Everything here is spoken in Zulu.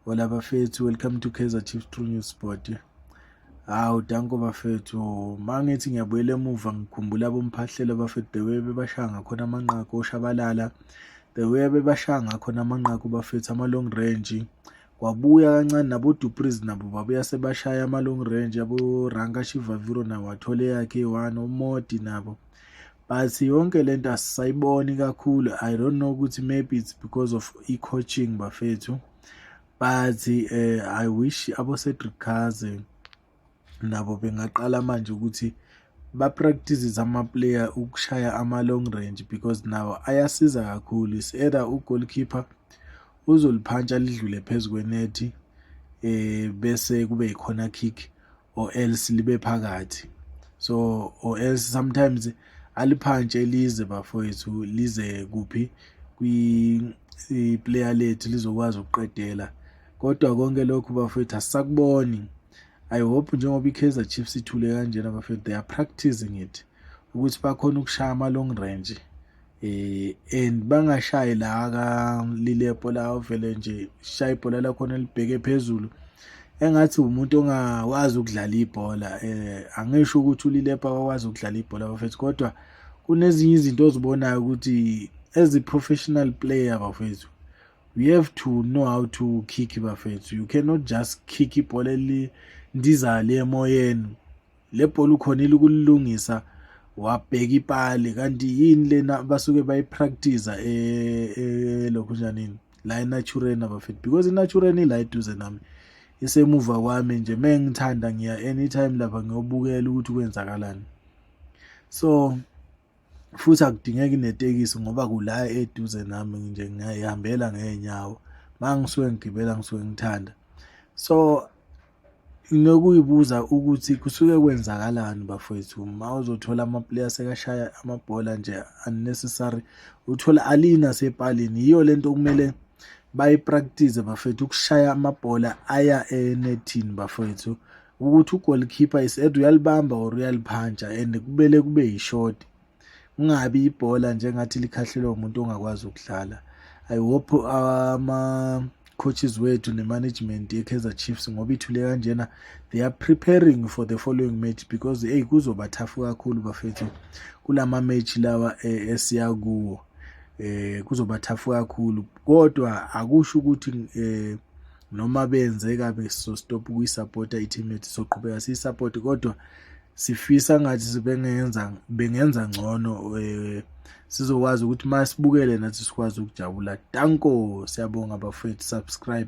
Hola bafethu, welcome to Kaizer Chiefs True News Sport. Hawu, danko bafethu, mangithi ngiyabuyela emuva ngikhumbula aboMphahlele bafethu, the way bebashaya ngakhona amanqaku oShabalala, the way bebashaya ngakhona amanqaku bafethu, ama-long range. Kwabuya kancane nabo-Du Preez nabo babuya sebashaya ama-long range, abo-Ranga Chivaviro nabo wathole eyakhe iyi-one, oModi nabo. But yonke lento asisayiboni kakhulu. I don't know ukuthi maybe it's because of i-coaching bafethu. But I wish abo Cedric Kaze nabo bengaqala manje ukuthi ba-practice ama-player ukushaya ama-long range because nawo ayasiza kakhulu. It's either u-goalkeeper uzoliphantsha lidlule phezu kwenethi bese kube i-corner kick or else libe phakathi. So or else sometimes aliphantshe lize bafowethu, lize kuphi kwi-player lethu lizokwazi ukuqedela. Kodwa konke lokhu bafowethu asisakuboni. I hope njengoba i-Kaizer Chiefs ithule kanjena bafethu, they are practicing it ukuthi bakhona ukushaya ama-long range and bangashayi la ka-Lilepo la vele nje shaya ibhola lakhona libheke phezulu engathi umuntu ongakwazi ukudlala ibhola. Angisho ukuthi uLilepo akakwazi ukudlala ibhola bafethu, kodwa kunezinye izinto ozibonayo ukuthi as a professional player bafethu, we have to know how to kick bafethu. You cannot just kick ibhola elindiza le emoyeni. Le bhola ukhonile ukulilungisa wabheka ipali, kanti yini lena basuke bayi-practice elokhunjanini la eNaturena bafethu? Because iNaturena ila eduze nami, isemuva kwami nje, mengithanda ngiya anytime lapha ngiyobukela ukuthi kwenzakalani. So futhi akudingeki netekisi ngoba kula eduze nami nje, ngiyayihambela ngey'nyawo. Uma ngisuke ngigibela ngisuke ngithanda. So nginokuyibuza ukuthi kusuke kwenzakalani bafowethu uma uzothola ama-player sekashaya amabhola nje unnecessary, uthola alina sepalini. Yiyo lento okumele bayi-practice bafethu, ukushaya amabhola aya enethini bafowethu, ukuthi u-goalkeeper is either uyalibamba or uyaliphantsha and kumele kube yi-shot, kungabi ibhola njengathi likhahlelwa umuntu ongakwazi ukudlala. I hope ama-coaches wethu ne-management ye-Kaizer Chiefs, ngoba ithule kanjena, they are preparing for the following match because hey, kuzoba tough kakhulu bafethu kulama match lawa esiya kuwo. Kuzoba tough kakhulu, kodwa akusho ukuthi noma benze kabe so stop ukuyisupporta i-team yethu, soqhubeka siyisupport, kodwa sifisa ngathi bengenza ngcono, sizokwazi ukuthi masibukele nathi sikwazi ukujabula. Danko, siyabonga bafethu, subscribe.